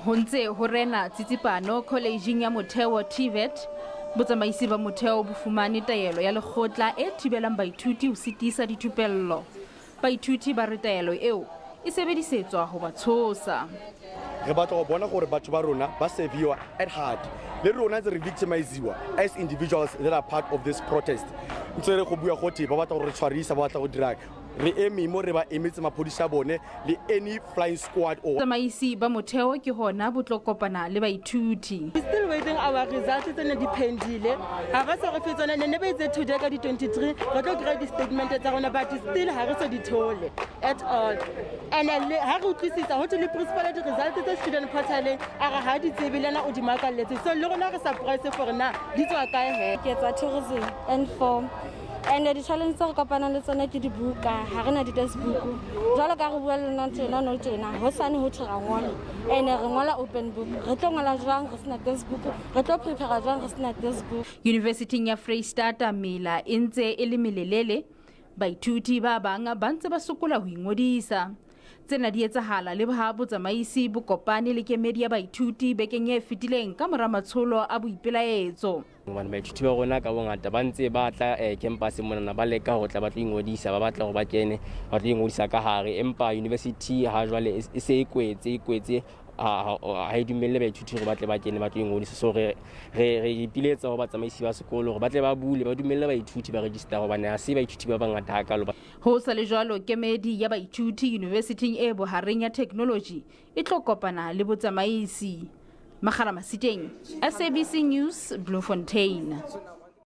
Ho ntse ho rena tsitsipano kholejing ya motheo TVET. Botsamaisi ba motheo bo fumane taelo ya lekgotla e thibelang baithuti ho sitisa dithupello. Baithuti ba re taelo eo e sebedisetswa ho ba tshosa. Re batla go bona gore batho ba rona ba serviwa at heart, le rona ntse re victimiziwa as individuals that are part of this protest. Ntse re go bua gothe ba batla go re tshwarisa, ba batla go dirang. Re eme mo, re ba emetse maphodisa a bone le any flying squad or Botsamaisi ba motheo ke hona bo tlo kopana le baithuti. We still waiting our results tse ne di pendile, ga ba sa re fe tsone. Ne ba itse today ka di-23 re tlo kry di-statement tsa rona, but still ga re so di thole at all. And ha re utlwisisa, ho thwe le principal di-results tse student portaleng a re ha di tsebe, le ena o di makalletse. So le rona re surprise gore na di tswa kae he. Ke etsa tourism N4, and di-challenge tse re kopanang le tsone ke dibuka. Ga re na di-textbook. Jwalo ka re bua le lona tjena, no tjena hosane ho thwe ra ngola, and re ngola open book. Re tlo ngola jwang re sena textbook? Re tlo prepara jwang re sena textbook? Universityng ya Freistata mela e ntse e le melelele. Baithuti ba bang ba ntse ba sokola ho ingodisa. Tsena di etsahala le ha botsamaisi bo kopane le kemedi ya baithuti bekeng e fetileng ka mora matsholo a boipelaetso. Hobane baithuti ba rona ka bongata ba ntse ba tla campus monana, ba leka ho tla ba tlo ingodisa, ba batla hore ba kene ba tlo ingodisa ka hare, empa university ha jwale e se e kwetse, e kwetse, ha e dumelle baithuti hore ba tle ba kene ba tlo ingodisa. So re ipiletsa ho batsamaisi ba sekolo hore ba tle ba bule, ba dumelle baithuti ba register, hobane ha se baithuti ba bangata hakalo. Ho sa le jwalo, kemedi ya baithuti Universityng e Bohareng ya Technology e tlo kopana le botsamaisi. Makgala Masiteng, SABC News, Bloemfontein.